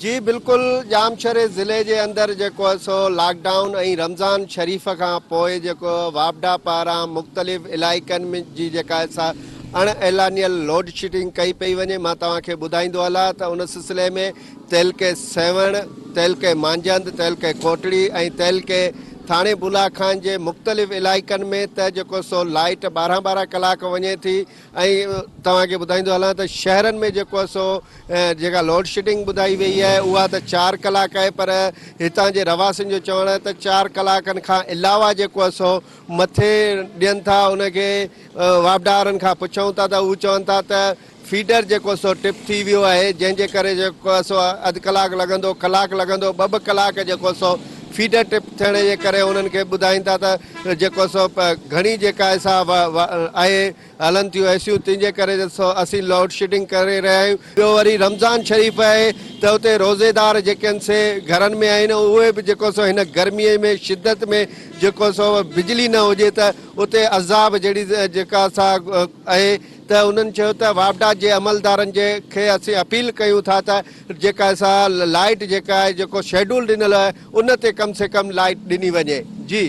جي بلڪل ڄامشوري ضلعي جي اندر جيڪو آهي سو لاڪ ڊائون ۽ رمضان شريف کان پوء جيڪو واپڊا پاران مختلف علائقن ۾ جي جيڪا آهي سا اڻ اعلانيل لوڊ شيڊنگ ڪئي پئي وڃي مان توهان کي ٻڌائيندو هلان ته ان سلسلي ۾ تعلقي سيوهڻ، تعلقي مانجهند، تعلقي ڪوٽڙي ۽ تعلقي ٿاڻي بولا خان جي مختلف علائقن ۾ ته جيڪو سو لائيٽ 12 12 ڪلاڪ وڃي ٿي ۽ توهان کي ٻڌائيندو هلان ته شهرن ۾ جيڪو آهي سو جيڪا لوڊشيڊنگ ٻڌائي وئي آهي اها ته چار ڪلاڪ آهي پر هتان جي رهواسين جو چوڻ آهي ته چار ڪلاڪن کان علاوه جيڪو آهي سو مٿي ڏين ٿا ان کي واپڊا وارن کان پڇون ٿا ته هو چون ٿا ته فيڊر جيڪو سو ٽپ ٿي ويو آهي جنهن جي ڪري جيڪو آهي سو اڌ ڪلاڪ لڳندو ڪلاڪ لڳندو ٻه ٻه ڪلاڪ جيڪو سو فيڊر ٽپ ٿيڻ جي ڪري انهن کي ٻڌائين ٿا ته جيڪو سو گهڻي جيڪا آهي سا آهي هلن ٿيون ايسيون تنهن جي ڪري سو اسين لوڊ شيڊنگ ڪري رهيا آهيون ٻيو وري رمضان شريف آهي ته اتي روزيدار جيڪي آهن سي گهرن ۾ آهن اهي به جيڪو سو هن گرمي ۾ شدت ۾ جيڪو سو بجلي نه هجي ته اتي عذاب جهڙي جيڪا سا آهي ته انهن چيو ته واپڊا جي عملدارن جي کي اسين اپيل ڪيون ٿا ته جيڪا سا لائيٽ جيڪا آهي جيڪو شيڊول ڏنل آهي ان تي ڪم سي ڪم لائيٽ ڏني وڃي جي.